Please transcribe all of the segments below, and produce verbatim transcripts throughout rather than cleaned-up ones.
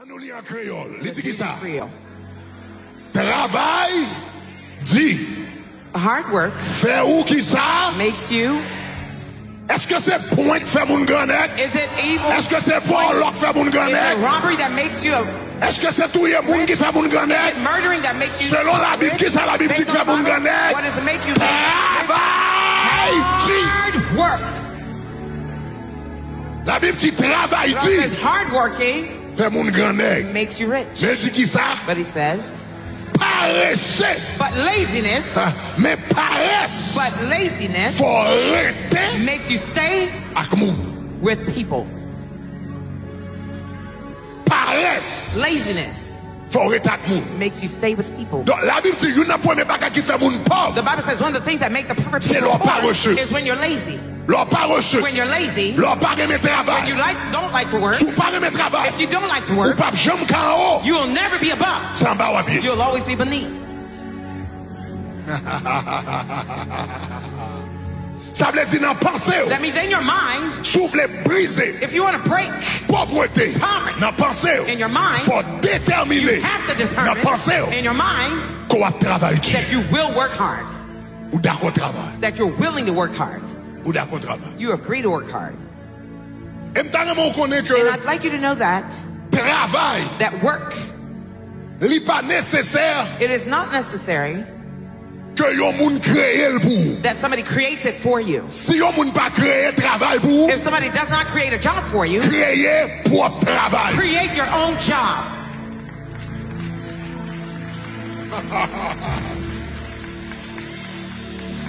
Ann nou li an kreyòl. Li di ki sa? Travay di. Hard work. Fè ou ki sa? Makes you. Èske se pwen k fè moun grannèg? Is it evil? Èske se vòlò k fè moun grannèg? Is it robbery that makes you a? Èske se touye moun ki fè moun grannèg? Is it murdering that makes you? Selon Labib, ki sa Labib di k fè moun grannèg? What does it make you? Travay di. Hard work. Labib di travay di. God says hard working. Fè moun grannèg. Makes you rich. Men l di ki sa? But he says, parese. But laziness. Ah, men parès. But laziness. Fè w rete. Makes you stay. Ak moun. With people. Parès. Laziness. Fè w rete ak moun. Makes you stay with people. Donk, Labib di, youn nan premye bagay ki fè moun pòv. The Bible says one of the things that make the poor people poor is when you're lazy. Lè w parese. Lè w parese. When you're lazy, lè w pa renmen travay. When you like, don't like to work, si w pa renmen travay, if you don't like to work, ou p ap janm ka anwo. You will never be above. Se anba w ap ye. You'll always be beneath. Sa vle di nan panse w. That means in your mind, si w vle brize, if you want to break, povrete, poverty, nan panse w, in your mind, fò w detèmine, you have to determine, nan panse w, in your mind, ke w ap travay di. That you will work hard. Ou dakò travay. That you're willing to work hard. Ou dakò travay. You agree to work hard. E m ta renmen w konnen ke. And I'd like you to know that travay, that work, li pa nesesè, it is not necessary, ke yon moun kreye l pou ou. That somebody creates it for you. Si yon moun pa kreye travay pou ou, if somebody does not create a job for you, kreye pwòp travay. Create your own job.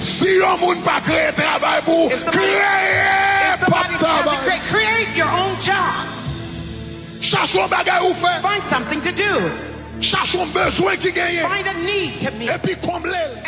Si yon moun pa kreye travay pou ou, kreye pwòp travay. Create your own job. Chache yon bagay ou fè. Find something to do. Chache yon bezwen ki genyen. Find a need to meet. Epi konble l.